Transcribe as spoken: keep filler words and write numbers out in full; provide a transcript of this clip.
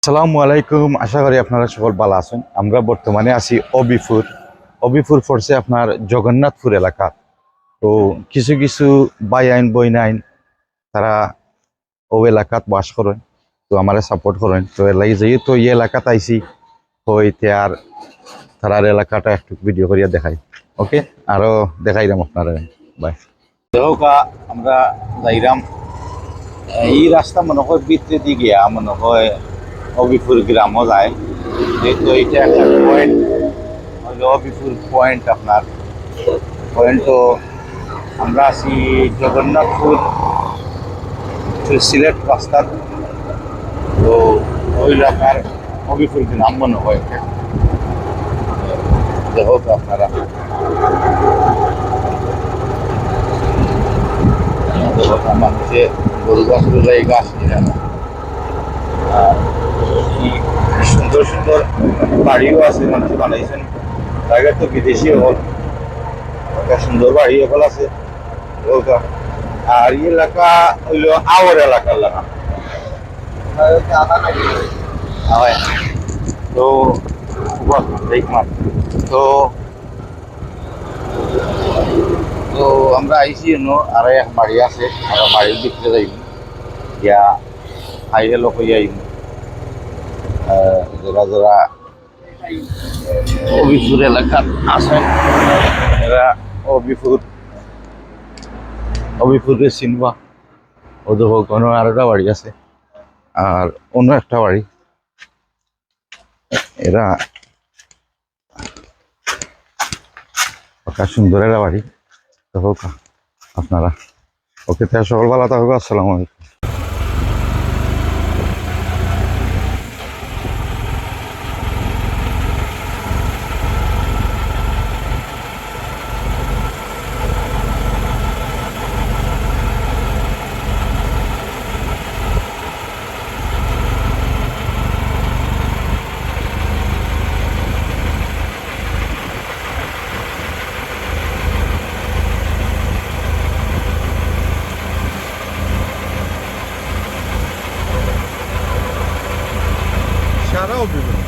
আসসালামু আলাইকুম, আশা করি আপনারা সকল ভালা আছইন। আমরা বর্তমানে আছি অবিপুর। অবিপুর পড়ছে আপনার জগন্নাথপুর এলাকা। তো কিছু কিছু ভাইয়াইন বইনাইন তারা অউ এলাকাত বাস করইন, তো আমারে সাপোর্ট করইন। তো এর লাগি যেহেতু এই এলাকাত আইছি, তো ইতে আর তারার এলাকাটা একটু ভিডিও করিয়া দেখাই। ওকে, আরো দেখাইরাম আপনারে। বাই। দেখউক্কা, আমরা যাইরাম। এই রাস্তা মনে হয় ভিতরেদি গিয়া মনে হয় অবিপুর গ্রামও যায়। যেহেতু এইটা একটা পয়েন্ট, হইলো অবিপুর পয়েন্ট আপনার। পয়েন্ট তো আমরা আছি জগন্নাথপুর to সিলেট রাস্তাত। তো ওই এলাকার অবিপুর গ্রাম মনে হয়। দেখউক্কা আপনারা। দেখউক্কা, মানুষে গরু গাছ, গাছ নিয়ে আর কি সুন্দর সুন্দর বাড়িও আছে, মানুষে বানাইছইন। জাগা তো বিদেশি হল, একটা সুন্দর বাড়ি হল আছে। দেখউক্কা। আর এই এলাকা হইলো আওর এলাকার এলাকা। হয়। তো, বস, এই মাছ। তো, তো আমরা আইছি এনো, আর এক বাড়ি আছে, আমরা বাড়ির ভিতরে যাইমু। গিয়া হাই হ্যালো কইয়া আইমু। আহ, যারা যারা অবিপুর এলাকাত আছইন, এরা অবিপুর, অবিপুরে চিনবা। ও দেখো, কোনো আরোটা বাড়ি আছে, আর অন্য একটা বাড়ি। এরা পাকা সুন্দর একটা বাড়ি। দেখউক্কা আপনারা। ওকে, তাহলে সকল ভালা থাকবা। আসসালামু আলাইকুম। সারা অফিস।